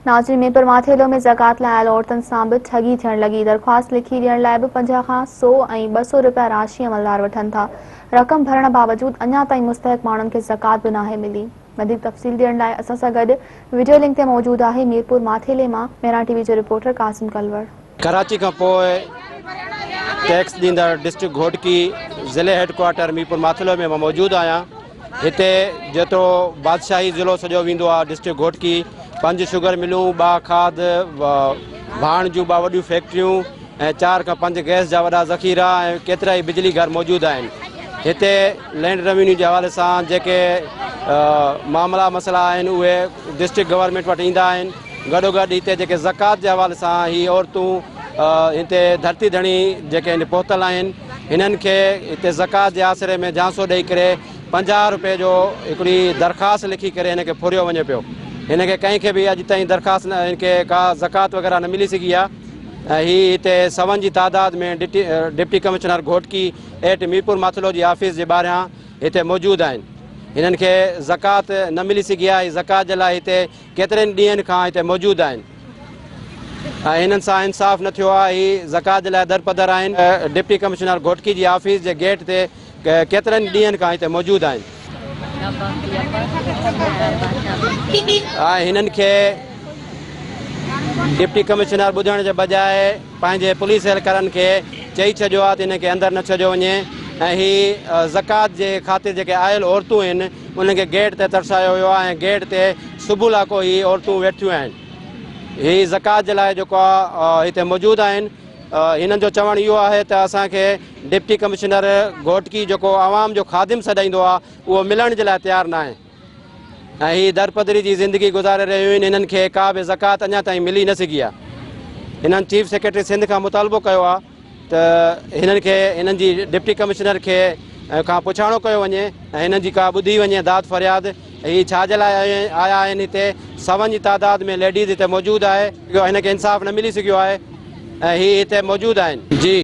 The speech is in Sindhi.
ناظرين ميرپور ماٿيلو ۾ زڪوات لاء آيل عورتن سان به ٺڳي ٿيڻ لڳي، درخواست لکي ڏيڻ لاء به 50 کان سئو ۽ 200 رپيا راشي عملدار وٺن ٿا، رقم ڀرڻ باوجود اڃا تائين مستحق ماڻهن کي زڪوات به ناهي ملي. وڌيڪ تفصيل ڏيڻ لاء اسان سان گڏ وڊيو لنڪ تي موجود آهي ميرپور ماٿيلي مان مهراڻ ٽي وي جو رپورٽر قاسم ڪلوڙ. ڪراچي کان پوء ٽيڪس ڏيندڙ ڊسٽرڪٽ گهوٽڪي ضلعي هيڊ ڪوارٽر ميرپور ماٿيلو ۾ مان موجود آهيان. هتي جيترو بادشاهي ضلعو سڏيو ويندو آهي ڊسٽرڪٽ گهوٽڪي، پنج شگر ملون، ٻه کاڌ ڀاڻ جون ٻه وڏيون فيڪٽريون ۽ چار کان پنج گئس جا وڏا ذخيرا ۽ ڪيترائي بجلي گهر موجود آهن. هتي لينڊ روينيو جي حوالي سان جيڪي معاملا مسئلا آهن اهي ڊسٽرڪٽ گورنمينٽ وٽ ايندا آهن. گڏوگڏ هتي جيڪي زڪوات جي حوالي سان هي عورتون هتي ڌرتي ڌڻي جيڪي هن پهتل آهن هنن کي هتي زڪوات جي آسري ۾ جهانسو ڏئي ڪري 50 روپيه جو هڪڙي درخواست لکي ڪري هن کي ڦريو وڃي پيو. هن کي ڪنهن کي به اڄ تائين درخواست نه هن کي ڪا زڪوات وغيره نه ملي سگهي آهي ۽ هي هتي سون جي تعداد ۾ deputy commissioner Ghotki at Mirpur Mathelo جي آفيس جي ٻاهريان هتي موجود آهن. هنن کي زڪوات نه ملي سگهي آهي. هي زڪوات جي لاء هتي ڪيترن ڏينهن کان هتي موجود آهن ۽ هنن سان انصاف نه ٿيو آهي. هي زڪوات جي لاء درپدر آهن. ڊپٽي ڪمشنر گهوٽڪي جي آفيس جي گيٽ تي ڪيترن ڏينهن کان هتي موجود آهن ۽ هنن کي ڊپٽي ڪمشنر ٻڌڻ جي بجاء پنهنجي پوليس اهلڪارن کي چئي ڇڏيو آهي ته هنن کي اندر نه ڇڏيو وڃي ۽ هي زڪوات جي خاطر جيڪي آيل عورتون آهن انهن کي گيٽ تي ترسايو ويو آهي ۽ گيٽ تي صبح لاڪو هي عورتون ويٺيون آهن هي زڪوات جي لاء جيڪو آهي هتي موجود آهن. هنن جو چوڻ اهو آهي ته اسان کي ڊپٽي ڪمشنر گهوٽڪي جيڪو عوام جو خادم سڏائيندو آهي اهو ملڻ جي لاء تيار ناهي ۽ هي درپدري جي زندگي گذاري رهيون آهن هنن کي ڪا به زڪوات اڃا تائين ملي نه سگهي آهي هنن چيف سيڪريٽري سنڌ کان مطالبو ڪيو آهي ته هنن کي هنن جي ڊپٽي ڪمشنر کي کان پڇاڻو ڪيو وڃي ۽ هنن جي ڪا ٻڌي وڃي داد فرياد هي ڇا جي لاء آيا آهن هتي سون جي تعداد ۾ ليڊيز هتي موجود آهي هن کي انصاف نه ملي سگهيو آهي ۽ هي هتي موجود آهن جي.